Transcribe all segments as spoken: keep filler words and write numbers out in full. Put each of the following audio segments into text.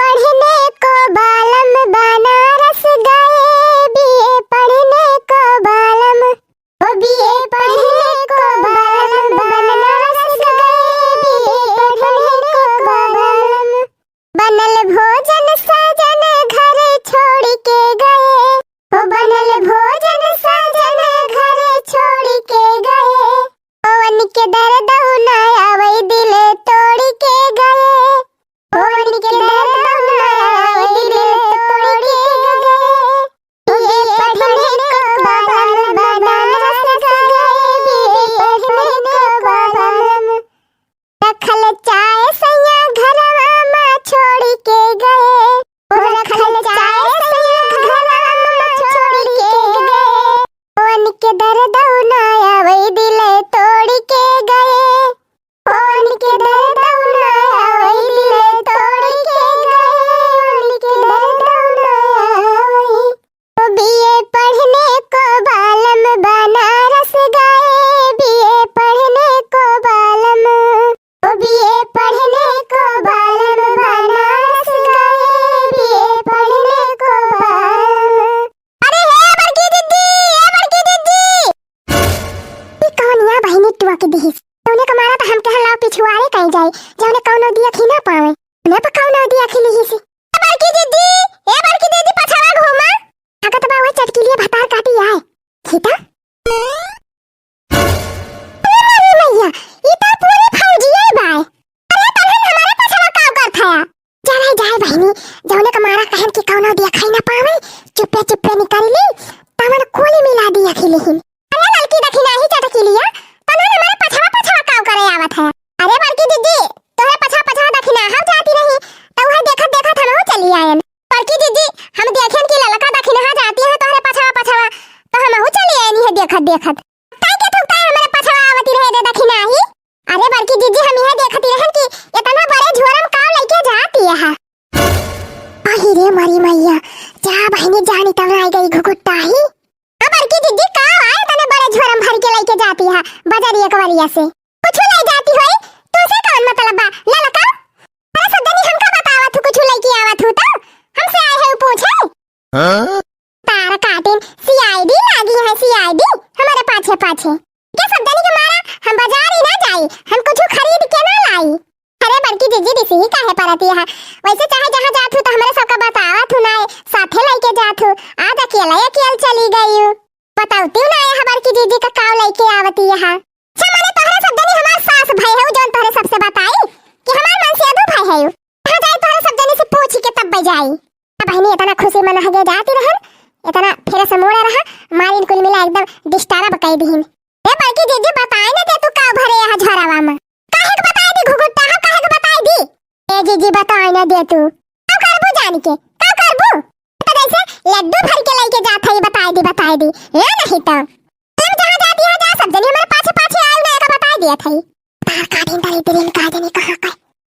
पढ़ने को बालम बनारस गए, बीए पढ़ने को बालम। ओ बीए पढ़ने को बालम बनारस गए, बीए पढ़ने को बालम। बनल भोजन सजन घर छोड़ के गए, ओ बनल भोजन सजन घर छोड़ के गए। पवन के दर्द ना आवे दिल तोड़ के गए, पवन के दर्द ना आवे दिल तोड़ के गए। बीए पढ़ने को बालम बनारस गए, बीए पढ़ने को बालम। रखल चाय सैया घरवा मा छोड़ के गए, ओ रखल चाय सैया घरवा मा छोड़ के गए। पवन के दर्द ना आवे दिल तोड़ के गए, पवन के दर्द ना आवे दिल तोड़ के गए, पवन के दर्द ना आवे। ओ बीए पढ़ने को बालम बनारस गए, बीए पढ़ने को बालम। ओ बीए पढ़ने को बालम बनारस गए, बीए पढ़ने को बालम। अरे हे बड़की दीदी, हे बड़की दीदी। ई कौन या बहिनी टुआ के दिहिस? जौने का मारा त हम कहन लाओ पिछुआरे कहीं जाए, जौने कौनो दिया खी ना पावे। उन्हें पर कौनो दिया खी लिहिस। ए बड़की दीदी, ए बड़की दीदी, पछवा घूमा। लागत बा वह चटकीलिया भतार काटी आए। खीता? अरे मोरी मैया, ई त पूरी फौजिया बाय। अरे तनहन हमारे पछवा काव करत हया? चले जाए बहिनी, जौने का मारा कहन कि कौनो दिया खाई ना पावे, चुप्पे चुप्पे निकल ली, तमन कोली मिला दिया खिलिहिन। अरे ललकी दखिनाही चटकीलिया, तनहन हमारे पछवा पछवा काव करे आवत है? अरे बड़की दीदी, तोहरे पछवा पछवा दखिनाहा जाती रही, त उहे देखत देखत हमहू चली आयन। बड़की दीदी, हम देखेन कि ललका दखिनाहा जाती है तोहरे पछवा पछवा, त हमहू चली आयनी है देखत देखत। ताई के थुकता है हमारे पछवा आवती रहे दे दखिनाही। अरे बड़की दीदी, हम यह देखती रहन कि इतना बड़े झोरम काव लइके जाती है। अहि रे मरी मैया, जा बहिनी जानी तब आई गई घुघुट्टाही। अब बड़की दीदी का आए तने बड़े झोरम भर के लइके जाती है बजरिया कवरिया से। कुछ ले जाती होई, तुसे कौन मतलब बा? ललका, अरे सब जनी हमका बतावा तू कुछ लइके आवत हूँ तो हमसे आए है पूछे। हाँ? तार काटिन सीआईडी लागी है, सीआईडी हमारे पाछे पाछे। ये सब जनी के मारा हम बाजार ही ना जाई, हम कुछ खरीद के ना लाई। अरे बड़की जीजी, रिसही काहे परती है? वैसे चाहे जहाँ जात हूँ तो हमरे सबका बतावत हूँ ना, साथे लइके जात हूँ। आज अकेला अकेल चली गई हूँ। बतौती ना है बड़की जीजी का काव लइके आवती है। अच्छा माने तोहरे सब जनी हमार सास भई है, जौन तोहरे सबसे बताई कि हमार मनसेदू भई है। कहाँ जाई तोहरे सब जनी से पूछ के तब जाई। अब बहिनी इतना खुशी मन हगे जाती रहन, इतना फिर से मोड़ा रहा, मारिन कुल मिला एकदम disturb कई दिहिन। ए बड़की जीजी, बताई ना दे तू का भरे यहाँ झोरावा में? काहे के बताई दी घुघुट्टा, हम काहे के बताई दी? ए जीजी, बताई ना दे तू। का करबू जान के? का करबू? तो जैसे लड्डू भर के लइके जात है, बताई दी, बताई दी। ए नहीं तो। तुम जहाँ जाती हो जा, सब जनी हमारे पाछे पाछे आयु ना, एका बताई दिया था। तार काटिन तारी बिरिन का जनी कहाँ का।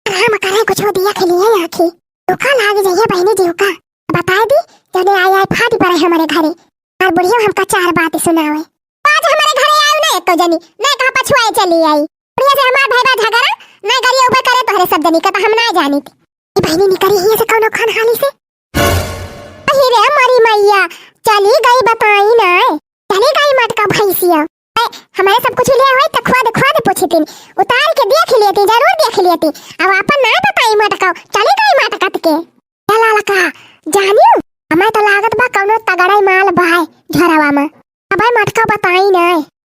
राम करे कुछ दिया खिलिए आँखी। धोखा लाग जाइए बहिनी जी का। बताई दी, जने आई आई फाटी पड़े हमारे घरे। और बुढ़िया हमका चार बात सुनावे। आज हमारे घरे आयु ना एको जनी, ना कहाँ पछुआए चली आई। बुढ़िया से हमार भई बा झगड़ा, ना गरिया ऊपर करे तोहरे सब जनी का, तो हम ना जानी थी। ई बहिनी निकरी हियाँ से कौनो खान हाली से। अहि रे मरी मैया, चली गई बताई ना। चली गई मटका भैंसिया। ए, हमारे सब कुछ लिया होई तो खुआ दे, खुआ दे पूछी तीन। उतार के देख लेती, जरूर देख लेती। अब आपन ना बताई मटका, चली गई मटकत के। ए ललका, जानियो, हमें तो लागत बा कौनो तगड़ाई माल बाय झरवा में। अबे मटका बताई ना।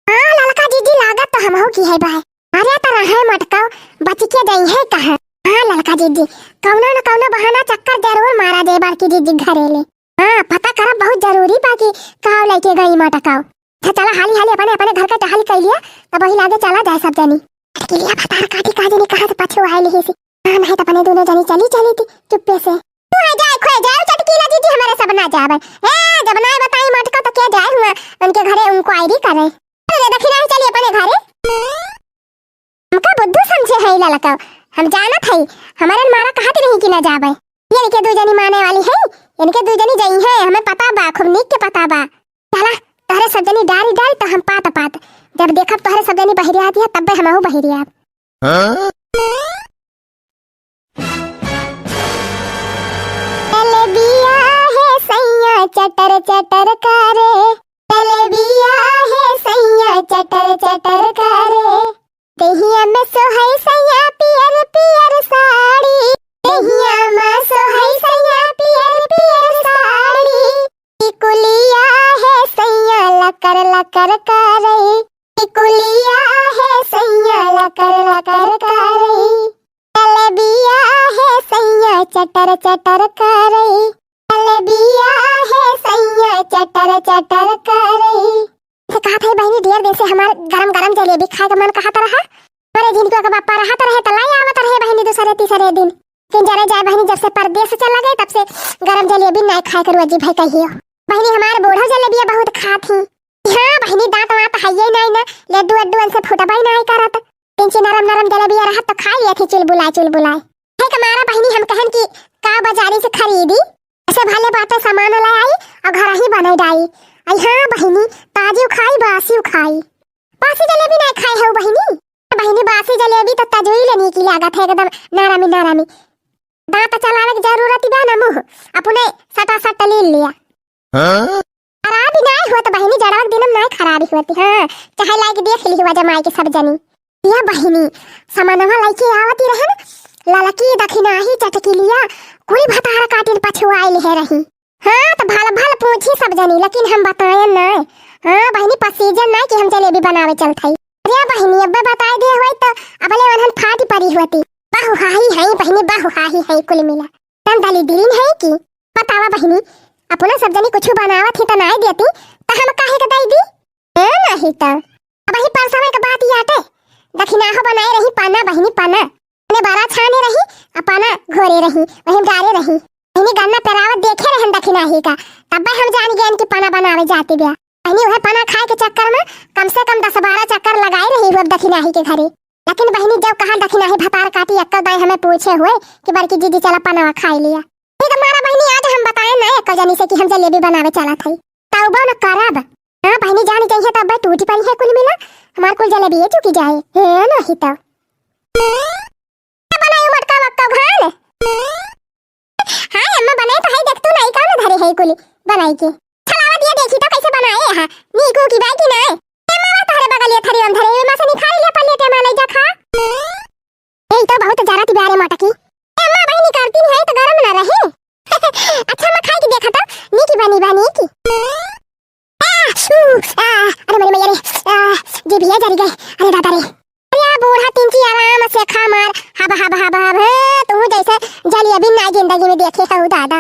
हाँ, ललका जीजी लागत तो हमहू की है बाय। अरे तो रहे मटका, बच के जाई है कहाँ? हाँ ललका जीजी, कौनो न कौनो बहाना चक्कर जरूर मारा जाए बड़की जीजी घरे ले। हाँ, पता करब बहुत जरूरी बा कि कहाँ लइके गई मटका। अच्छा चला हाली हाली अपने अपने घर का टहल कर लिया, तब वही लागे चला जाए सब जनी। अरे के लिया भतार काटी का जनी कहाँ से पछुआए लिहिस। हाँ, नहीं तो अपने दोनों जनी चली चली थी चुप्पे से। तू है जाए, खोए जाए, चटकीला जीजी, हमारे सब ना जावे। ए, जब ना बताई मटका तो क्या जाए हुआ उनके घरे inquiry करे। अरे दखिना ही चली अपने घरे। हमका बुद्धू समझे है ललका, हम जानत है, हमारे मारा कहत नहीं कि ना जावे। ये इनके दू जनी माने वाली है, इनके दू जनी जई है, हमें पता बा, खूब नीक के पता बा। चला, तोहरे सब जनी डारी डारी तो हम पात पात, जब देखब तोहरे सब जनी बहिरिया दिया तब्बे हमहू बहिरिया। हाँ? चटर चटर करे, जलेबिया है सैया चटर चटर करे। देहिया में सोहै सैया पियर पियर साड़ी, देहिया में सोहै सैया पियर पियर साड़ी। टिकुलिया है सैया लकर लकर करे, टिकुलिया है सैया लकर लकर करे। जलेबिया है सैया चटर चटर करे, जलेबिया है सैया चटर चटर करे। से कहत है बहिनी, ढेर दिन से हमार गरम गरम जलेबी खाए के मन कहत रहा। हमारे जिनको के बापा रहत रहे त लाई आवत रहे बहिनी दूसरे तीसरे दिन। फिर जरे जाए बहिनी, जब से परदेस चला गए तब से गरम जलेबी नाय खाए के रोजी भाई कहियो। बहिनी हमार बूढ़ो जलेबिया बहुत खात ही। हाँ बहिनी, दांत वांत हइये नाय ना, लड्डू वड्डू उनसे फुटबई नाय करत। तिनची नरम नरम जलेबिया रहत तो खाई लिया थी चुलबुलाए चुलबुलाए। है कमारा बहिनी, हम कहन कि का बाजारी से खरीदी, ऐसे भले बाटे सामान ला आई और घर ही बनाई डाई। आई हाँ बहिनी, ताजी खाई बासी खाई। बासी जलेबी नाय खाए हो बहिनी। बहिनी बासी जलेबी तो तजुई ले नीकी लागत है एकदम नरमी नरमी। दांत चलावे के जरूरत बा ना, मुंह अपने सटा सट ले लिया। हाँ? खराबी नाय होत बहिनी, जड़वा के दिन में नाय खराबी होती। हाँ, चाहे लाइके देख ली हुआ जमाई के सब जनी। या बहिनी, सामानवा लइके आवती रहन, ललकी दखिनाही चटकिलिया, कुल भतार काटिन पछुआइल है रही। हाँ, त भल भल पूछी सब जनी, लेकिन हम बतायन नाय। हाँ बहिनी, पसीजन नाय कि हम जलेबी बनावे चलत हई। अरे बहिनी, अब्बे बताए दे होई त अबले वनहन फाटी परी होती। बहुहाही है बहिनी, बहुहाही है कुल मिला। तन दली दिलिन है कि बतावा बहिनी, अपना सब जनी कुछ बनावत ही त नाय देती, त हम काहे के दई दी? ए, नहीं त। अबही परसवे के बात ही आटे। दखिनाहो बनाए रही पाना बहिनी पाना। ने बरा छाने रही, आ पाना घोरे रही, वही डारे रही। बहिनी गन्ना पेरावत देखे रहन दखिनाही का, तब्बे हम जान गयन कि पाना बनावे जाती बिया। बहिनी उहे पाना खाए के चक्कर में कम से कम दस बारह चक्कर लगाए रही हुए दखिनाही के घरे। लेकिन बहिनी जब कहा दखिनाही भतार काटी एक्को दाई हमें पूछे हुए कि बड़की जीजी चला पनावा खाई लिया। ठीक है मारा बहिनी, आज हम बताए ना एक्को जनी से कि हम जलेबी बनावे चलत हई। तउबो न करब। हाँ बहिनी जान जइहे तब टूटी पड़ी है कुल मिला। हमार कुल जलेबी चुकी जाए। हे नहीं तो। बनाई मटका वक्का घाल। हाँ अम्मा बनाई तो है, देख तू नहीं का ना धरे है कुल बनाई के। छलावा दिया देखी तो कैसे बनाए है। नीकू की बाई की ना। ए मावा तोहरे बगलिया थरी हम धरे, एमा से निकाल लिया पलेट में ले जा खा। ए तो बहुत जरा ती बारे मोटा की। ए माँ बहिनी करती नहीं है तो गरम ना रहे। अच्छा मैं खाई की देखा तो नीकी बनी बनी की। आ, ऊ, आ, अरे मरे मैया रे, आ, जीभिया जरी गए, अरे दादा रे। अरे बूढ़ा तिनची आराम से खा मार, हब हब हब हब, हे, तू जैसे जलेबी ना जिंदगी में देखे हो दादा।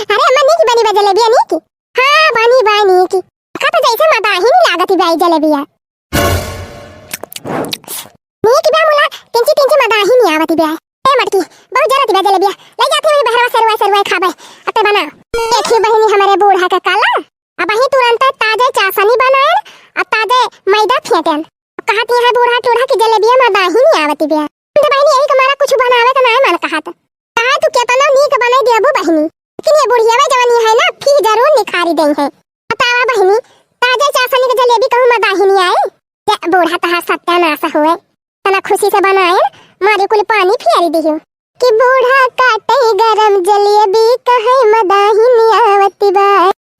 अरे अम्मा नीकी बनी बा जलेबिया नीकी? हाँ बनी बा नीकी। खा तो जैसे मदाही नहीं लागती बाई जलेबिया। नीक बा मुला, तिनची तिनची मदाही नहीं आवती बा। ए मटकी, बहुत जरा ती बा जलेबिया। ले जाती वही बहरवा सरवा सरवा खाबे। अते बना। देखी बहिनी हमारे बूढ़ा के काला। अबही तुरंत ताजे चासनी बनाएन, आ ताजे मैदा फेंटेन। कहत यहाँ बूढ़ा टूढ़ा की जलेबिया मदाही नहीं आवती बा। तो बहिनी यही के मारा कुछ बनावे के नाय मन कहत। कहा तू केतना नीक बनाई देबू बहिनी। लेकिन ये बुढ़िया जवानी है ना, फिर जरूर निखारी देई है। बतावा बहिनी, ताजे चासनी के जलेबी कहूँ मदाही नहीं आए? ये बूढ़ा तहार सत्यानाश हुए। तना खुशी से बनाए, मारी कुल पानी फेरी दियो। कि बूढ़ा काटे गरम जलेबी कहै मदाहिनी आवती बा।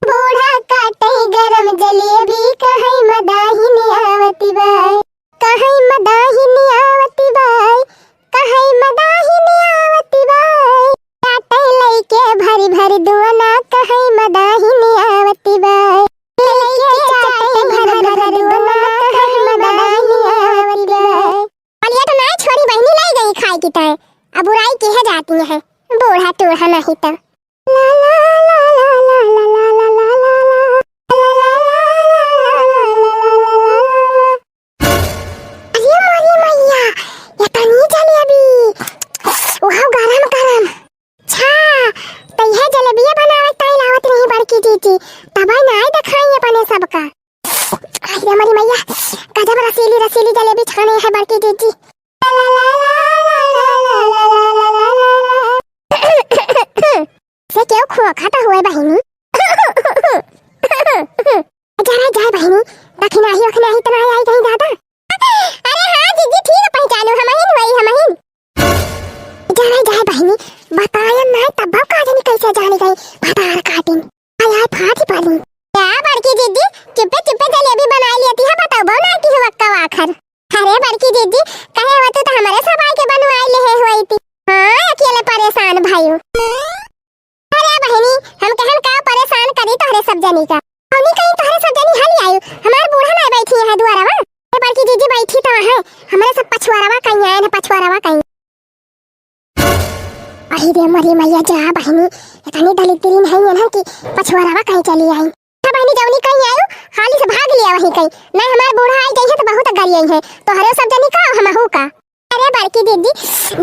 बूढ़ा काटे गरम जलेबी कहै मदाहिनी आवती बा। कहै मदाहिनी आवती बा। कहै मदाहिनी आवती बा। काटे लइके भरी भरी दुअना कहै मदाहिनी आवती बा। लइके चाटे भरी भरी दुअना कहै मदाहिनी आवती बा। पलिया तो ना छोड़ी बहिनी लाई गई खाए की तय। अब बुराई की है जाती है। बूढ़ा टूढ़ा नहीं तो। अरे मोरी मैया, ये तनी जलेबी। ओहो गरम गरम। अच्छा, तो यह जलेबिया बनावे ताई लावत रही बड़की जीजी। तब ना देखाई अपने सबका। अरे मोरी मैया, गजब रसीली रसीली जलेबी छाने है बड़की जीजी। से क्यों खोखा तो हुए बहिनी? जरा जाए बहिनी, दखिनाही वखिनाही तो नहीं आई कहीं दादा? अरे हाँ जीजी, ठीक है, पहचानो, हमहिन हुई, हमहिन। जरा जाए बहिनी, बताया ना तब का जानी कैसे तो जानी गई भतार काटिन। हाय हाय, फाटी पड़ी। क्या बड़की जिज्जी, चुप्पे चुप्पे जलेबी बनाई लेती है, बताओ बहु ना की हुआ का आखर। अरे बड़की जिज्जी, कहे हो तू तो हमारे सब आए के बनवाई ले है हुई थी। हाँ, अकेले परेशान भाई। अरे बहिनी, हम कहन का परेशान करी तोहरे सब जनी का। हमनी कहीं तोहरे सब जनी हली आयु, हमार बूढ़ा ना बैठी है दुआरवा। ए बड़की जिज्जी बैठी तो है, हमरे सब पछुआरवा कहीं आए ना, पछुआरवा कहीं। अरे रे मरी मैया जा बहिनी, इतनी दलिद्रीन है ये ना कि पछुआरवा कहीं चली आई। अच्छा बहिनी, जौनी कहीं आयु, हाली से भाग लिया वहीं कहीं। नहीं हमार बूढ़ा आई जाइए तो बहुत गरियाई है, तोहरे सब जनी का हमहू का। अरे बड़की जिज्जी,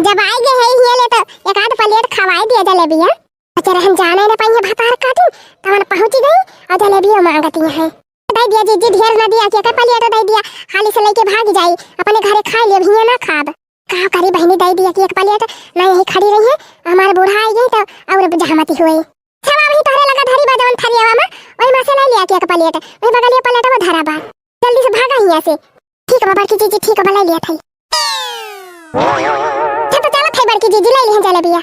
जब आई गए है हियाँ ले तो एक आध प्लेट खवाई दिया जलेबिया। अच्छा रहन जाने न पाई है भतार काटी, तवन पहुँची गई और जलेबिया मांगती है। दे दिया जिज्जी, ढेर न दिया कि एक प्लेट दे दिया, हाली से लेके भाग जाई, अपने घरे खा लियो, हियाँ ना खाब। का करी बहिनी, दे दिया कि एक प्लेट, ना यही खड़ी रही है, हमार बूढ़ा आई गई तो और जहमती हुई। सब वही तोहरे लगा धरी बा जवन थरियावा में, वही में से ले लिया कि एक प्लेट, वही बगलिया प्लेट वो धरा बा। जल्दी से भागा हियाँ से। ठीक बा बड़की जिज्जी, ठीक बा, ले लिया थाई। अच्छा तो चला थाई बड़की जिज्जी, ले लिहन जलेबिया।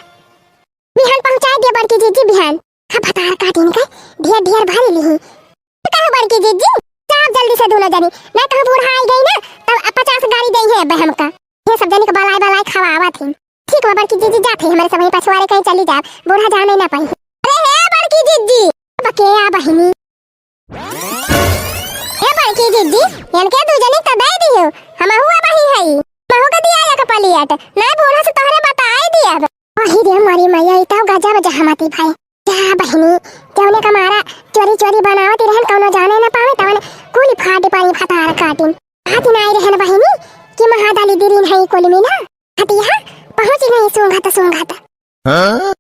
बिहान पहुँचाई दिया बड़की जिज्जी बिहान। हाँ भतार काटिन के ढेर ढेर भरी लिही। तो कहो बड़की जिज्जी, जाओ जल्दी से दोनों जनी, नहीं तो बूढ़ा आई गई ना, तब पचास गारी दे है अब हमका। ये सब जनी के बलाए बलाए खवावा थी। ठीक बा बड़की जिज्जी, जात है हमारे सब वहीं पछुआरे कहीं चली जाओ, बूढ़ा जाने ना पाई। अरे हे बड़की जिज्जी, बके आ बहिनी। ए बड़की जिज्जी, इनके दू जनी तो दे दियो, हमहू अब ही हई, हमहू के दिया एक प्लेट, ना बूढ़ा से तोहरे बताई दिया। वही रे मरी मैया, ई तो गजब जहमती भाई। जा बहिनी, जौने का मारा चोरी चोरी बनावत रहन, कौनो जाने ना पावे, तवन कुली फाटी पानी भतार काटिन। हाथी नाई रहन बहिनी कि महादलिद्रीन है कुल मिला। हतिया पहुँची नहीं सूंघत सूंघत। हाँ?